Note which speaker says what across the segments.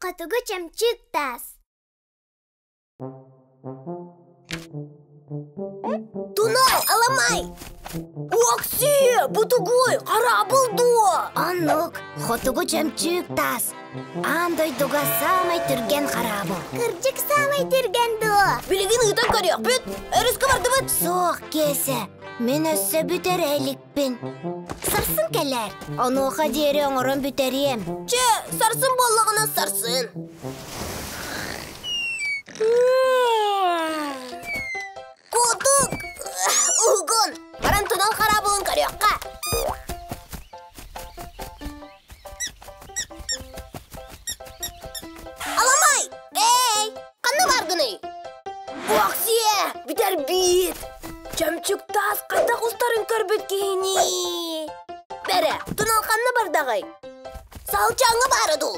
Speaker 1: Хотугу чөмчүүк таас.
Speaker 2: Тунал, аламай! Окси, бу тугуй, хараабыл дуо?
Speaker 3: Оннук, хотугу чөмчүүк таас. Аан дойдуга саамай түргэн хараабыл.
Speaker 1: Кырдьык саамай түргэн дуо?
Speaker 2: Билигин ыытан көрүөхпүт. Өрүскэ бардыбыт.
Speaker 3: Суох, Киэсэ, мин өссө бүтэрэ иликпин. Сарсын кэлээр, онуоха диэри оҥорон бүтэриэм.
Speaker 2: Чэ, сарсын буоллаҕына сарсын. Кутук! Угун! Баран тунал хараабылын көрүөххэ. Аламай! Эй! Ханна баргыный? Ох-сиэ! Бүтэрбит! Чөмчүк таас хайдах устарын көрбүт киһини! Бэрэ, тунал ханна бардаҕай? Саһылчааҥҥа баара дуу?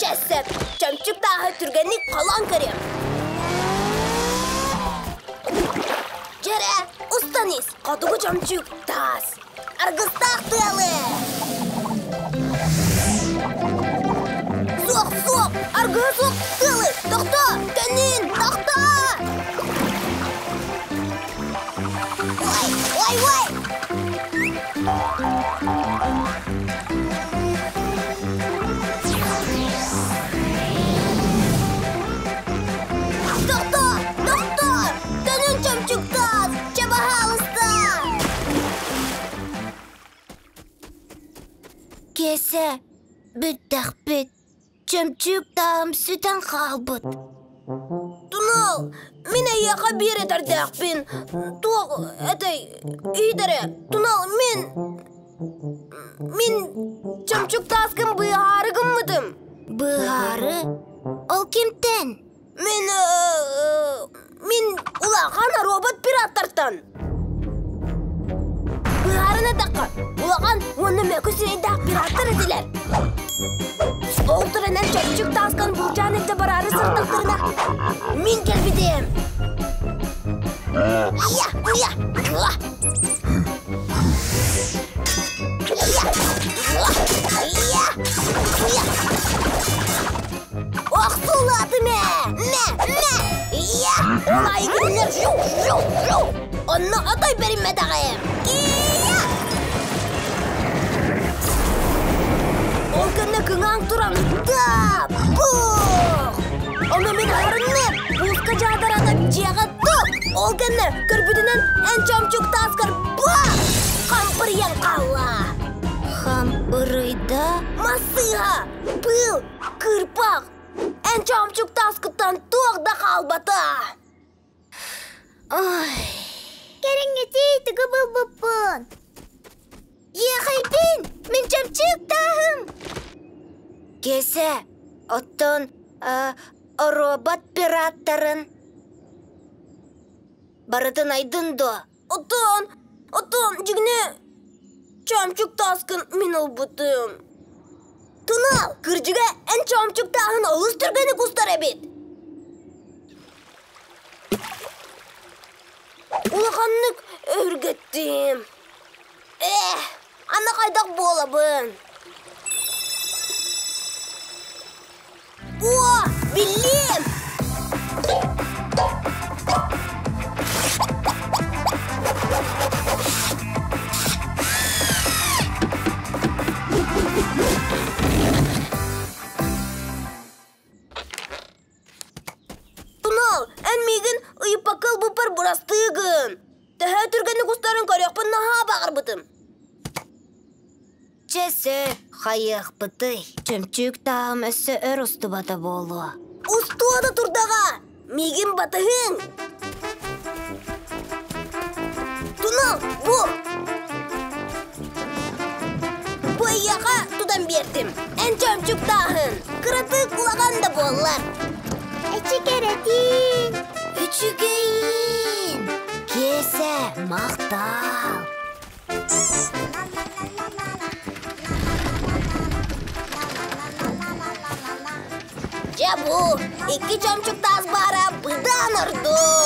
Speaker 2: Чэ, сөп. Чөмчүк тааһы түргэнник холоон көрүөм. Дьэрэ, устан ис, хотугу чөмчүк таас. Аргыстаах тыалы! Суох, суох, аргыһа суох тыалы! Тохтоо, төннүн, тохтоо! Ой, ой, ой! Тохтоо, тохтоо! Төнүн чөмчүк таас, чэ, баһаалыста!
Speaker 3: Киэсэ, бүттэхпит. Чөмчүүк таам сүтэн хаалбыт.
Speaker 2: Тунал, мин эйиэхэ биир этэрдээхпин. Туох этэй, иһит эрэ. Тунал, мин... Мин чөмчүк тааскын быыһаары гыммытым.
Speaker 3: Быыһаары? Ол кимтэн?
Speaker 2: Мин... Мин улахан робот пираттартан. Быһааран эттэххэ, улахан уонна мөкү сирэйдээх пираттар этилэр. Ол туран чөмчүк тааскан булчаан илдьэ бараары сырыттахтарына, мин кэлбитим. Я, я, я, я, Охсулаатым ээ! Мэ, мэ! Ийэ! Ол аайы кинилэр жу, жу, жу! Онно отой бэриммэтэҕим! Киийэ! Ол кэннэ кыҥаан туран тап, бух! Ону мин аһарынным, бууска дьаатаратан дьиэҕэ тук! Ол кэннэ көрбүтүнэн эн чомчук тааскар бах! Хампырыйан хаалла!
Speaker 3: Хампырыйда?
Speaker 2: Массыыһа! Пыл! Кырпах! Эн чоомчук тааскыттан туох да хаалбата!
Speaker 3: Ой!
Speaker 1: Кэриҥҥитий тугу булбуппун!
Speaker 3: Иэхэйбин! Мин чөмчүүк тааһым! Киэсэ, оттон робот пираттарын барытын айдын дуо?
Speaker 2: Оттон, оттон, дьиҥнэ, чоомчук тааскын мин ылбытым. Тунал, кырдьыга, эн чоомчук тааһын олус түргэнник устар эбит. Улаханнык өһүргэттим. Эх, аны хайдах буолабын? О, биллим! Тунал, эн миигин ыйыппакка ылбыппар бырастыы гын. Төһө түргэнник устарын көрүөхпүн наһаа баҕарбытым.
Speaker 3: Чэ сөп, хайыахпытый? Чөмчүүк тааһым өссө өр устубата буолуо.
Speaker 2: Устуо да турдаҕа! Миигин батыһыҥ! Тунал, бу! Бу эйиэхэ тутан биэрдим. Эн чөмчүк тааһын. Кыратык улахан да буоллар.
Speaker 1: Эчи кэрэтиин!
Speaker 3: Үчүгэйиин! Киэсэ, махтал!
Speaker 2: Дьэ бу, икки чөмчүк таас баара быдан ордук.